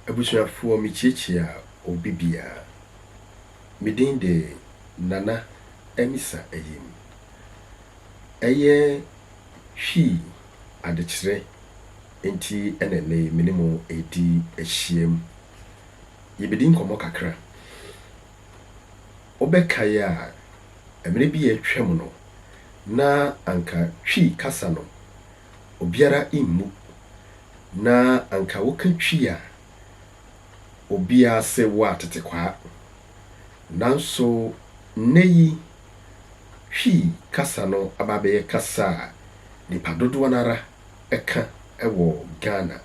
Abusuafoɔ, mekyiakyia obi biara. Me din de Nana Amisa Ayim. Ɛyɛ Twi adekyerɛ nti ɛna ɛnnɛ yi me ne mo redi ahyiam. Yɛbɛdi nkɔmmɔ kakra. Wobɛkae a, mmerɛ bi a atwam no, na anka Twi kasa no, obiara mmu. Na anka woka Twi a, obiara se wo a tetekwaa. Nanso nnɛ yi, Twi kasa no aba abɛyɛ kasa a nnipa dodoɔ no ara ka wɔ Ghana.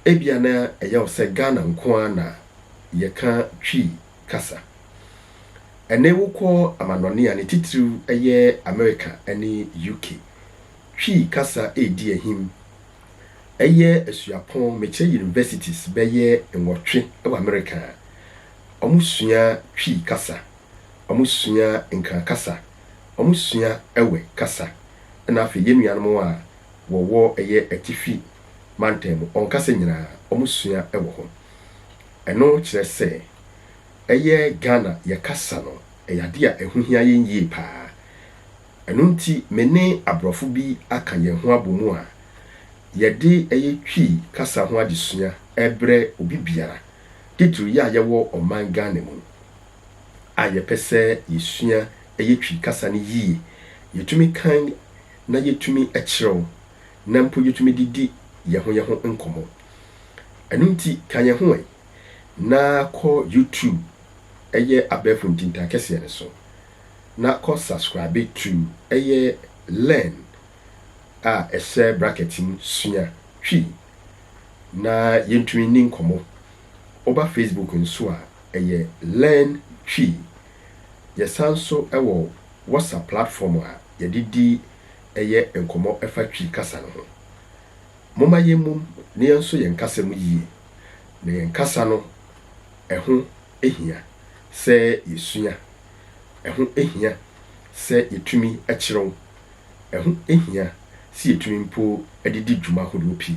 Ebia na ɛyɛ wo sɛ Ghana nko ara na yɛka Twi kasa. Ɛnnɛ wokɔ amanɔne a ne titiriw yɛ Amerika ne UK, Twi kasa redi ahim. Ɛyɛ asuapɔn, mekyerɛ universities bɛyɛ nwɔtwe wɔ Amerika a, wɔsua Twi kasa, wɔsua Nkran kasa, wɔsua Ewe kasa, ɛna afei yɛn nuanom a wɔwɔ ɛyɛ atifi mantam mu, wɔn kasa nyinaa wɔsua wɔ hɔ. Ɛno kyerɛ sɛ ɛyɛ Ghana yɛ kasa no, ɛyɛ adeɛ a ɛho hia yɛn yie paa. Ɛno nti me ne aborɔfo bi aka yɛn ho abɔ mu a yɛde ɛyɛ Twi kasa ho adesua ɛrebrɛ obi biara, titiriw yɛ a yɛwɔ ɔman Ghana mu a yɛpɛ sɛ yɛsua ɛyɛ Twi kasa no yie. Yɛtumi kan na yɛtumi kyerɛw na mpo yɛtumi de di yɛn ho yɛn ho nkɔmmɔ. Ɛno nti ka yɛn ho ɛ na kɔ YouTube ɛyɛ abɛɛfo ntintan kɛseɛ no so na kɔ subscribe to ɛyɛ Learn a ɛhyɛ bracket mu Sua Twi na yɛntumi nni nkɔmmɔ. Woba Facebook nso a, ɛyɛ Learn Twi. Yɛsan nso wɔ WhatsApp platform a yɛde di ɛyɛ nkɔmmɔ ɛfa Twi kasa no ho. Momma yɛmmom na yɛnso yɛn kasa mu yie, na yɛn kasa no ɛho hia sɛ yɛsua, ɛho hia sɛ yɛtumi kyerɛw, ɛho hia sɛ yɛtumi mpo de di dwuma ahodoɔ pii.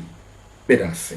Meda ase.